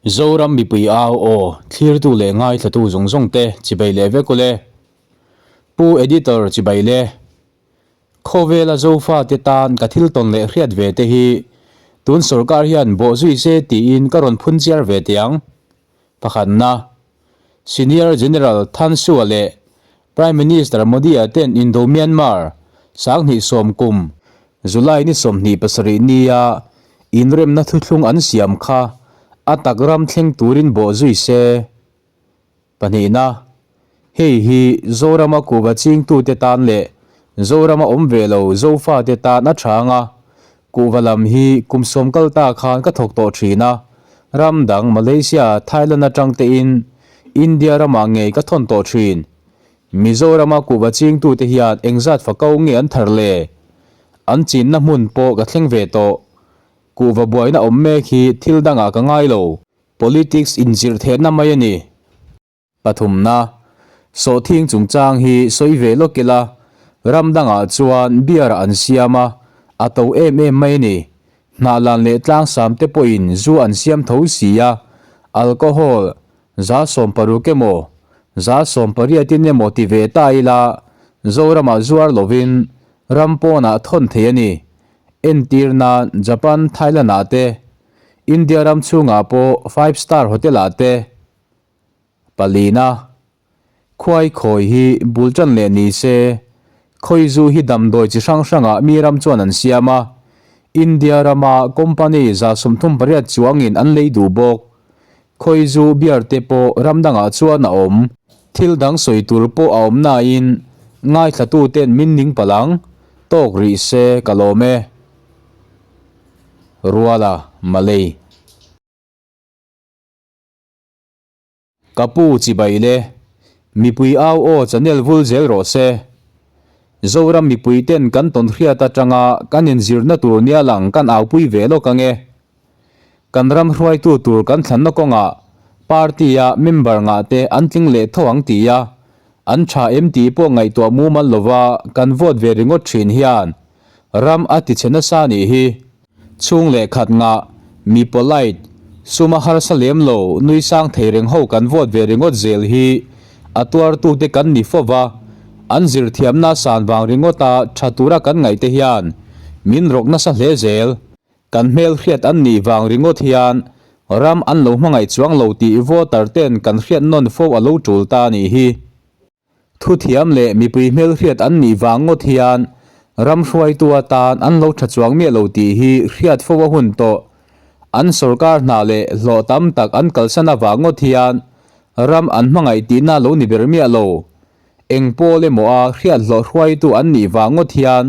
Zoram mipui au aw thlirtu leh ngaithlatu zawng zawng te chibai leh vek ule. Pu Editor chibai le. Khawvela Zofa te tan ka thil tawn leh hriat ve te hi tun sorkar hian bawhzui se tiin ka rawn phun chiar ve teh ang. Pakhatna, Senior General Than Sua leh Prime Minister Modi-a ten Indo-Myanmar 2010 kum July ni 27 nia inremna thuthlung an siam kha a tak ram thleng turin bawhzui se. Pahnihna, Hei hi Zorama kuhva chingtute tan leh Zorama awm ve lo Zofate tan a tha anga, kuhva lam hi kum sawm kal ta khan ka thawk tawh thin a, ram dang Malaysia, Thailand atang tein India ramah ngei ka thawn tawh thin. Mizorama kuhva chingtute hian engzat fakau nge an thar le? An chinna hmun pawh ka thleng ve tawh. Kuhva buaina awm mek hi thil dangah ka ngai lo. Politics inzirh theihna mai a ni. Pathumna, Sawhthing chungchang hi sawi ve lawk ila, ram dangah chuan beer an siam a, a to em em mai a ni. Hnahlan leh tlangsam te pawhin zu an siam tho si a, alcohol 16% emaw, 18% emaw ti ve ta ila, Zoramah zuar lovin ram pawnah thawn thei a ni. Entir nan Japan, Thailand-ah te, India ram chhungah pawh five star hotel ah te palina khuai khawi hi bul tan leh ni se, khawi zu hi damdawi chi hrang hrangah mi ram chuan an siam a, India rama company 38 chuangin an lei duh bawk. Khawi zu beer te pawh ram dangah chuan a awm. Thil dang sawi tur pawh a awm nain ngaithlatuten min ning palh ang, tawk rih se ka lawm e. Ruala, Malay. Ka pu chibai le, mipui au aw channel vul zel rawh se. Zoram mipui ten kan tawn hriat atanga kan inzirna tur nia lang kan aupui ve lawk ange. Kan ram hruaitu tur kan thlanna kawngah party-a member ngah te an tling leh tho ang ti a, an tha em tih pawh ngaihtuah mumal lova kan vote ve ringawt thin hian Ram a ti chhe nasa nih hi. Chhung leh khat ngah, mi polite, suma harsa lem lo, nui sang thei reng ho kan vote ve ringawt zel hi a tuartute kan ni fo va, an zirthiamna san vang ringawta tha tura kan ngaih te hian min rawk nasa hle zel. Kan hmelhriat an nih vang ringawt hian ram an lo hmangaih chuang lo tih voter ten kan hriat nawn fo a lo tul ta nih hi. Thuthiam leh mipui hmelhriat an nih vang ngawt hian ram hruaitu atan an lo tha chuang miah lo tih hi hriat fo a hun tawh. An sorkar hna leh hlawh tam tak an kalsan avang ngawt hian ram an hmangaih tihna lo ni ber miah lo. Eng pawl emaw a hriat hlawh hruaitu an nih vang ngawt hian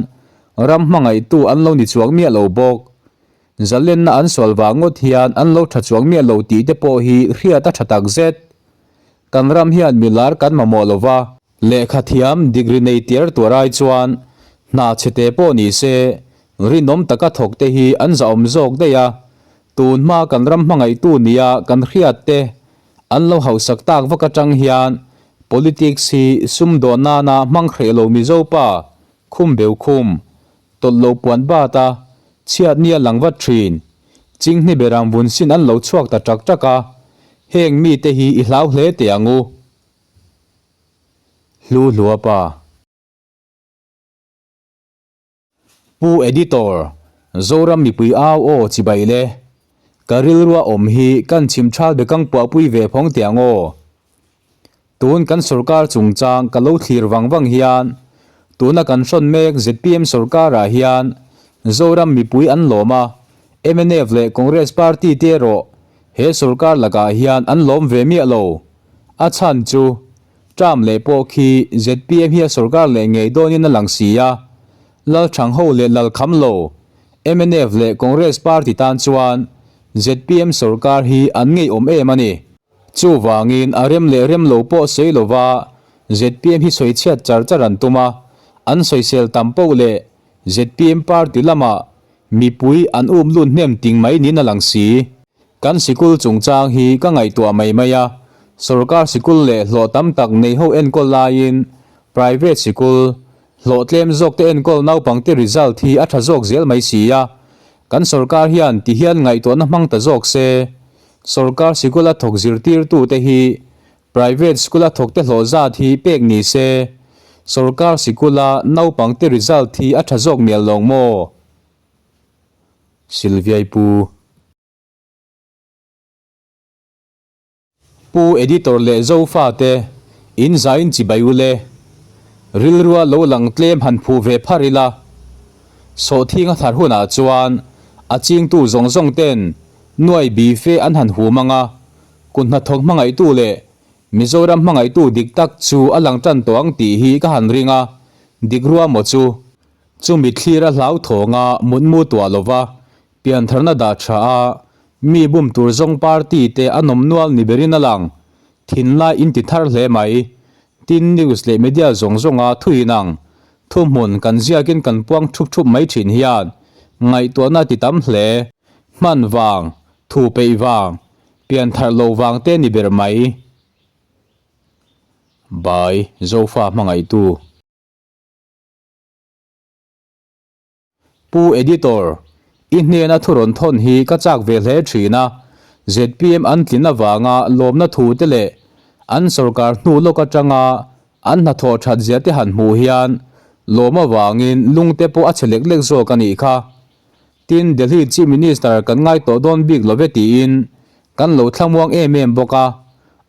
ram hmangaihtu an lo ni chuang miah lo bawk. Zalenna an sual vang ngawt hian an lo tha chuang miah lo tih te pawh hi hriat a tha takzet. Kan ram hian milar kan mamawh lo va. Lehkha thiam degree nei tiar tuar ai chuan hna chhete pawh ni se rinawm taka thawk te hi an zahawm zawk daih a. Tun hma kan ram hmangaihtu nia kan hriat te an lo hausak tak vak atang hian politics hi sumdawn nana hmang hreh lo Mizo pa khum beu khum Tawlh lo puan bat a, chhiat nia lang vat thin. Chinghni berang vun sin an lo chhuak ta tak tak a, heng mite hi i hlau hle teh ang u. Hlu hlua pa. Pu Editor, Zoram mipui au aw chibai le. Ka rilrua awm hi kan chhim thal bekang puahpui ve phawng teh ang aw. Tun kan sorkar chungchang ka lo thlir vang vang hian tuna kan hrawn mek zpm sorkarah hian Zoram mipui an lawm a, mnf leh Congress party te erawh he sorkar lakah hian an lawm ve miah lo. A chhan chu term leh pawh khi zpm hi a sorkar leh ngei dawnin a lang si a, Lalthang ho leh Lalkham lo mnf leh Congress party tan chuan zpm sorkar hi an ngeiawm em a ni. Chuvangin a rem leh rem lo pawh sawi lova zpm hi sawi chhiat char char an tum a, an sawisel tam poh leh zpm party lamah mipui an um lut hnem ting mai niin a lang si. Kan sikul chungchang hi ka ngaihtuah mai mai a, sorkar sikul leh hlawh tam tak nei ho enkawl laiin private sikul, hlawh tlem zawk te enkawl naupangte result hi a tha zawk zel mai si a, kan sorkar hian ti hian ngaihtuahna hmang ta zawk se. Sorkar sikula thawk zirtirtute hi private school-a thawkte hlawh zat hi pek ni se, sorkar sikula naupangte result hi a tha zawk mial lawng maw? Sylviai Pu. Pu Editor leh Zofa te in zain chibai u le. Rilrua lo lang tlem han phu ve phar ila. Sawhthing a thar hunah chuan a chingtu zawng zawng ten nuai bi fe an han hum ang a, kut hnathawk hmangaihtu leh Mizoram hmangaihtu dik tak chu a lang tan tawh ang tih hi ka han ring a, dik rua maw chu? Chumi thlir a hlauthawng a mutmu tuah lova Piantharna dah tha a, mi bum tur zawng party te a nawm nual ni berin a lang. Thinlai in ti thar hle mai. Tin news leh media zawng zawnga thu inang, thuhmun kan ziakin kan puang thup thup mai thin hian ngaihtuahna ti tam hle. Hman vang, thu peih vang, pianthar lo vang te ni ber mai. By Zofa hmangaihtu. Pu Editor, i hnena thu rawn thawn hi ka chak ve hle thin a, zpm an tlin avanga lawmna thu te leh an sorkar hnu lawk atanga an hnathawh that zia te han hmuh hian lawm avangin lung te pawh a chhe lek lek zawk a nih kha. Tin, Delhi Chief Minister kan ngai tawh dawn bik lo ve tiin kan lo thlamuang em em bawk a,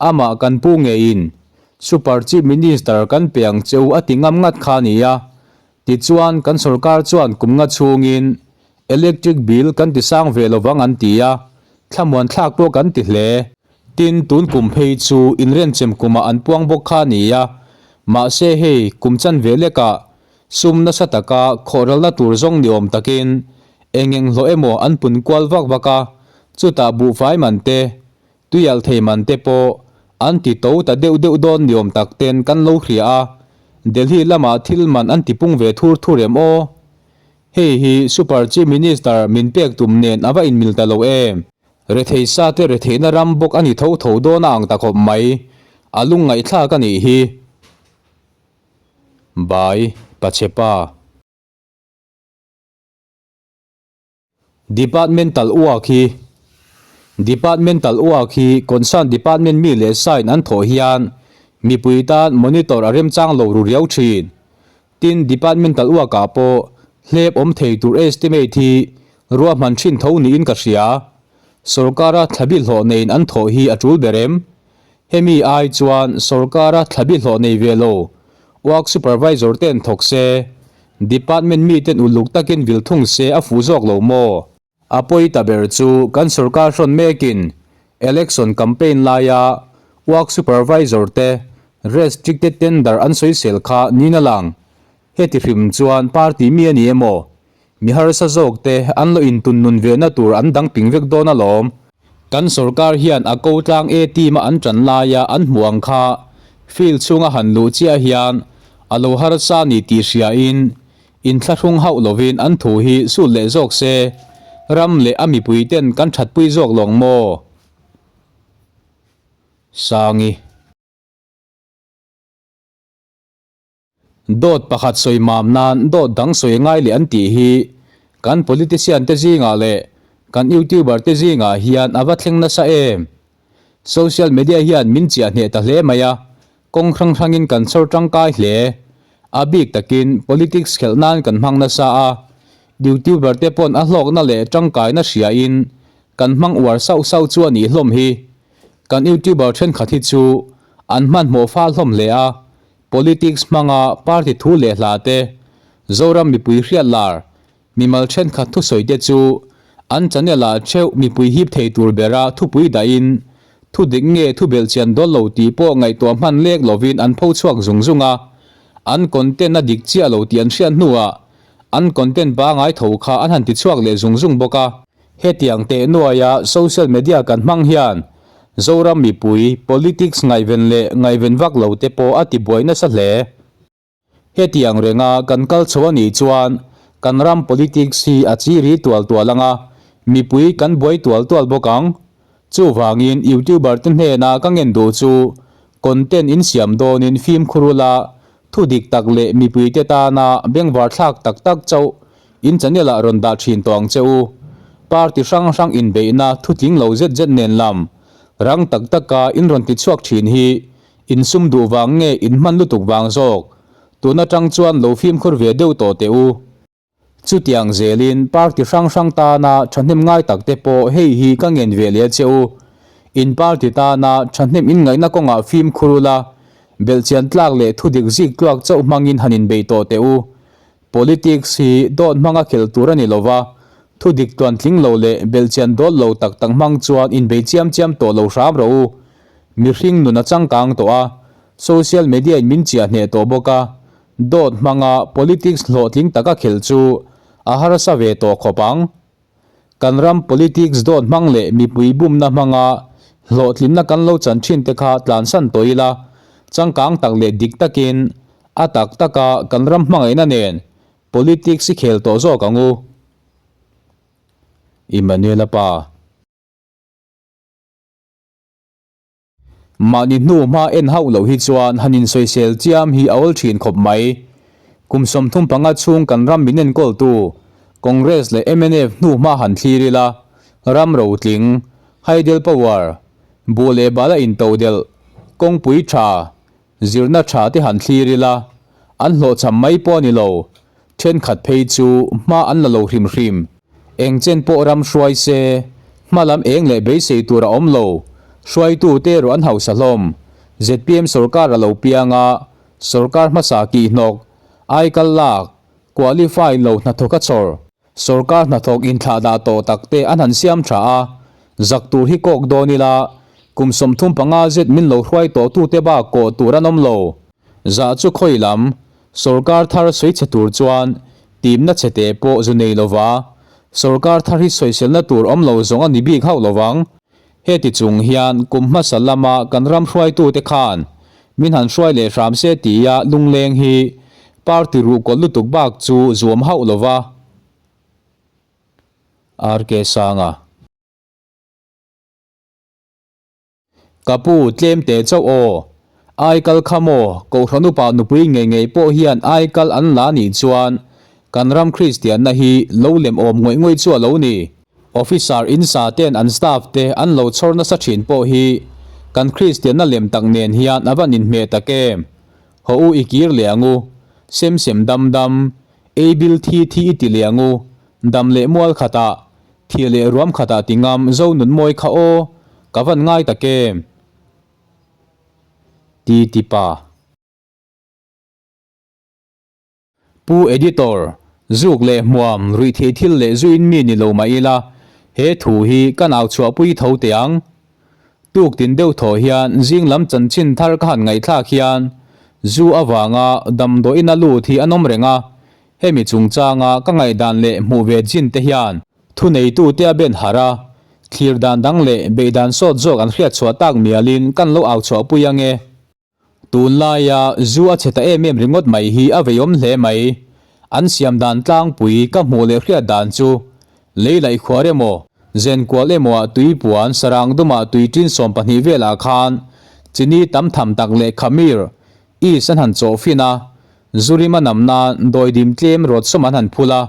amah kan pu ngeiin Super Chief Minister kan pe ang che u a ti ngam ngat kha a ni a, Tichuan, kan sorkar chuan kum nga chhungin electric bill kan ti sang ve lovang an ti a, thlamuan thlak pawh kan ti hle. Tin, tun kum phei chu inrenchem kumah an puang bawk kha a ni a, mahse hei kum chanve lekah sum nasa taka khawhralna tur zawng ni awm takin eng eng hlawh emaw an pun kual vak vak a, chutah buhfai man te Tuialh thei man te pawh an ti to ta deuh deuh dawn ni awm tak ten kan lo hria a, Delhi lamah thil man an ti pung ve thur thur em aw? Hei hi Super Chief Minister min pek tum nen a va inmil ta lo em? Rethei sa te retheihna ram bawk a ni tho tho dawn a ang ta khawp mai, a lungngaihthlak a nih hi. Bai, Pachepa. Departmental work hi Departmental work hi concern department mi leh sign an thawh hian mipui tan monitor a remchang lo ru riau thin. Tin, departmental work ah pawh hlep awm thei tur estimate hi ruahman thin tho niin ka hria. Sorkara thlabi hlawh neiin an thawh hi a tul ber em? Hemi ai chuan sorkara thlabi hlawh nei ve lo work supervisor ten thawk se, department miten uluk takin vil thung se a fuh zawk lo maw? A pawi ta ber chu kan sorkar hrawn mekin election campaign laia work supervisor te restricted tender an sawisel kha niin a lang. Heti hrim chuan party mi a ni emaw? Mi harsa zawk te an lo intun nun ve na tur an dang ping vek dawn alawm. Kan sorkar hian a ko tlang A team a an tan laia an hmuh ang kha field chhunga han luh chiah hian a lo harsa ni tih hria in inthlahrung hauh lovin an thu hi sut leh zawk se ram leh a mipui ten kan thatpui zawk lawng maw? Sangi. Dawt pakhat sawi mam nan dawt dang sawi ngai leh an tih hi kan politician te zingah leh kan youtuber te zingah hian a va thleng nasa em? Social media hian min chiah hneh ta hle mai a, kawng hrang hrangin kan chhawr tangkai hle. A bik takin politics khelh nan kan hmang nasa a, youtuber te pawn a hlawkna leh tangkaina hriain kan hmang uar sauh sauh chu a nih hlawm hi. Kan youtuber thenkhat hi chu an hmanhmawh fal hlawm hle a, Politics hmanga party thu leh hla te, Zoram mipui hriat lar, mimal thenkhat thusawi te chu an channel ah theuh mipui hip thei tur bera thupui dahin thu dik nge thu belhchian dawn lo tih pawh ngaihtuah hman lek lovin an pho chhuak zung zung a, an content a dik chiah lo tih an hriat hnuah an content pangai tho kha an han ti chhuak leh zung zung bawk a. Hetiang teh nuaia social media kan hmang hian Zoram mipui politics ngaihven leh ngaihven vak lo te pawh a ti buai nasa hle. Hetiang renga kan kal chho a nih chuan kan ram politics hi a chi ri tual tual ang a, mipui kan buai tual tual bawk ang. Chuvangin YouTuber te hnena ka ngen duh chu content in siam dawnin fimkhur ula Thu dik tak leh mipuite tana bengvar thlak tak tak chauh in channel ah rawn dah thin tawh ang che u. Party hrang hrang inbeihna thutling lo zet zet nen lam rang tak taka in rawn ti chhuak thin hi in sum duh vang nge in hman lutuk vang zawk? Tun atang chuan lo fimkhur ve deuh tawh teh u. Chutiang zelin party hrang hrang tana thahnem ngai tak te pawh hei hi ka ngen ve leh che u. In party tana thahnem in ngaihna kawngah fimkhur ula, belhchian tlak leh thudik zik tluak chauh hmangin han inbei tawh teh u. Politics hi dawt hmanga khelh tur a ni lo va, thudik tluan tling lo leh belhchian dawt lo tak tak hmang chuan inbei chiam chiam tawh lo hram rawh u. Mihring nun a changkang tawh a, social media in min chiah hneh tawh bawk a, Dawt hmanga politics hlawhtling taka khelh chu a harsa ve tawh khawp ang. Kan ram politics dawt hmang leh mipui bumna hmanga hlawhtlinna kan lo chan thin te kha tlansan tawh ila, changkang tak leh dik takin a tak taka kan ram hmangaihna nen politics i khel tawh zawk ang u. Immanuela pa. Mahni hnu hma en hauh loh hi chuan han insawisel chiam hi a awl thin khawp mai. Kum 35 chhung kan ram min enkawltu Congress leh mnf hnu hma han thlir ila, ram rotling, hydel power, buh leh bala intodelh, kawngpui tha, Zirna tha te han thlir ila, an hlawhchham mai pawh a ni lo, thenkhat phei chu hma an la lo hrim hrim. Eng chen pawh ram hruai se, hma lam eng leh beisei tur a awm lo, hruaitu te erawh an hausa hlawm. Zpm sorkar a lo piang a, sorkar hmasa kihhnawk, aikal lak, qualify lo hnathawk a chhawr. Sorkar hnathawk inthlahdah tawh tak te an han siam tha a, zak tur hi kawk dawn ila, kum 35 zet min lo hruai tawh tute bak kawh tur an awm lo. Zah chu khawi lam, sorkar thar sawi chhe tur chuan timna chhe teh pawh zu nei lova, sorkar thar hi sawiselna tur awm lo zawng a ni bik hauh lovang. Heti chung hian kum hmasa lama kan ram hruaitute khan min han hruai leh hram se tia lungleng hi party ruhkawlh lutuk bak chu zuam hauh lova. RK Sanga. Ka pu tlem teh chauh aw. Aikal kha maw, Kohhran upa nupui ngei ngei pawh hian aikal an la nih chuan kan ram Kristianna hi lo lem awm ngawih ngawih chu a lo ni. Officer insa ten an staff te an lo chhawr nasa thin pawh hi kan Kristianna lem tak nen hian a van inhmeh tak em. Haw u i kir leh ang u. Sem sem dam dam, ei bil thi thi i ti leh ang u. Dam leh mual khatah, thih leh ruam khatah ti ngam zo nun mawi kha aw, ka van ngai tak em? Ti ti pa. Pu Editor, zuk leh hmuam ruihtheih thil leh zuin mi ni lo mah ila, he thu hi ka nau chhuahpui tho teh ang. Tuk tin deuh thaw hian zing lam chanchin thar ka han ngaihthlak hian zu avanga damdawiin a lut hi an awm reng a, hemi chungchanga ka ngaihdan leh hmuh ve chin te hian Thuneitute a ben harh a, thlir dan dang leh beih dan sawt zawk an hriat chhuah tak mialin kan lo au chhuahpui ang e. Tunlaia zu a chhe ta em em ringawt mai hi a veiawm hle mai. An siam dan tlangpui ka hmuh leh hriat dan chu lei laih khuar emaw, zen kual emaw ah tui puan sarang dumah tui tin 12 velah khan chini tam tham tak leh khamir Is an han chawh fin a, zu rim a nam nan dawidim tlem rawt sawm an han phul a,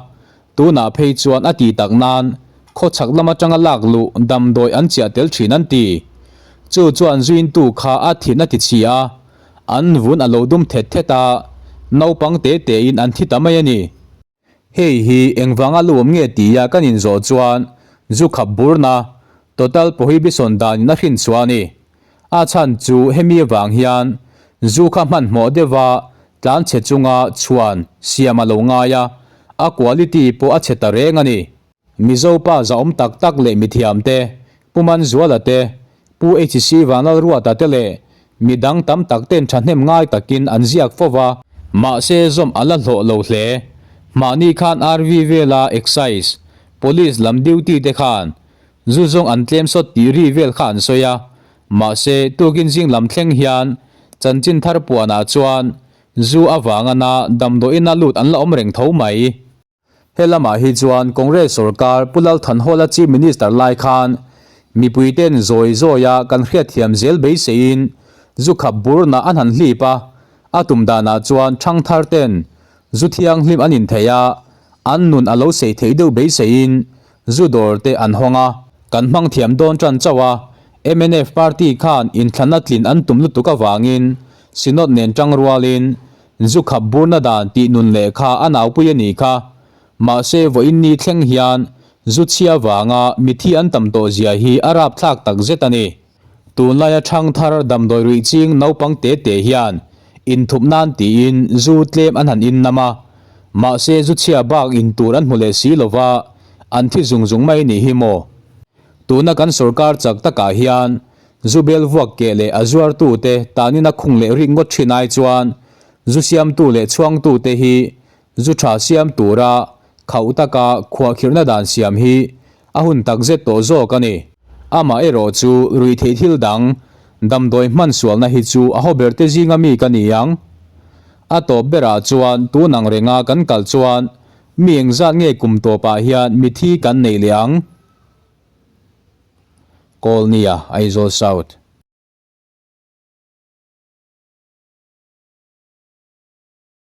tunah phei chuan a ti tak nan khawchhak lam atanga lak luh damdawi an chiah tel thin an ti. Chu chuan zuintu kha a thin a ti chhi a, an vun a lo dum thet thet a, naupang te tein an thi ta mai a ni. Hei hi engvanga luam nge tia kan inzawh chuan zu khap burna, total prohibition danin a hrin chhuah a ni. A chhan chu hemi avang hian zu kha hmanhmawh deuha tlanchhe chunga chhuan siam a lo ngai a, a quality pawh a chhe ta reng a ni. Mizo pa zahawm tak tak leh mithiam te, Pu Manzuala te, Pu HC Vanlalruata te leh midang tam tak ten thahnem ngai takin an ziak fo va. Mahse zawm a la hlawh lo hle. Mahni khan RV vela Excise, Police lam duty te khan zu zawng an tlem sawt tih ri vel kha an sawi a. Mahse tukin zing lam thleng hian chanchin thar puanah chuan zu avanga na damdawiina lut an la awm reng tho mai. He lamah hi chuan Congress sorkar Pu Lal Thanhawla Chief Minister lai khan mipuiten zawi zawia kan hriatthiam zel beiseiin zu khap burna an han hlip a, a tum danah chuan thangthar ten zu thianghlim an inthei a, an nun a lo sei theih deuh beiseiin Zu dawr te an hawng a, kan hmang thiam dawn tan chauh a, mnf party khan inthlanna tlin an tum lutuk avangin Synod nen tang rualin zu khap burna dan tih nun leh kha a naupui a nih kha. Mahse vawiin ni thleng hian zu chhia vanga mithi an tam tawh zia hi a rapthlak tak zet a ni. Tunlaia ṭhangthar damdawi ruih ching naupang te te hian inthup nan tiin zu tlem an han innam a, mahse zu chhia bak in tur an hmu leh si lo va, an thi zung zung mai nih hi maw? Tuna kan sorkar chak takah hian zu bel vuak keh leh a zuartute tanin a khung leh rik ngawt thin ai chuan zu siamtu leh chhuangtute hi zu tha siam tura khauh taka khuahkhirhna dan siam hi a hun takzet tawh zawk a ni. Amah erawh chu ruihtheih thil dang damdawi hman sualna hi chu a haw berte zinga mi ka ni ang. A tawp berah chuan tun ang renga kan kal chuan mi engzat nge kum tawpah hian mithi kan neih leh ang? Kawlnia, Aizawl South.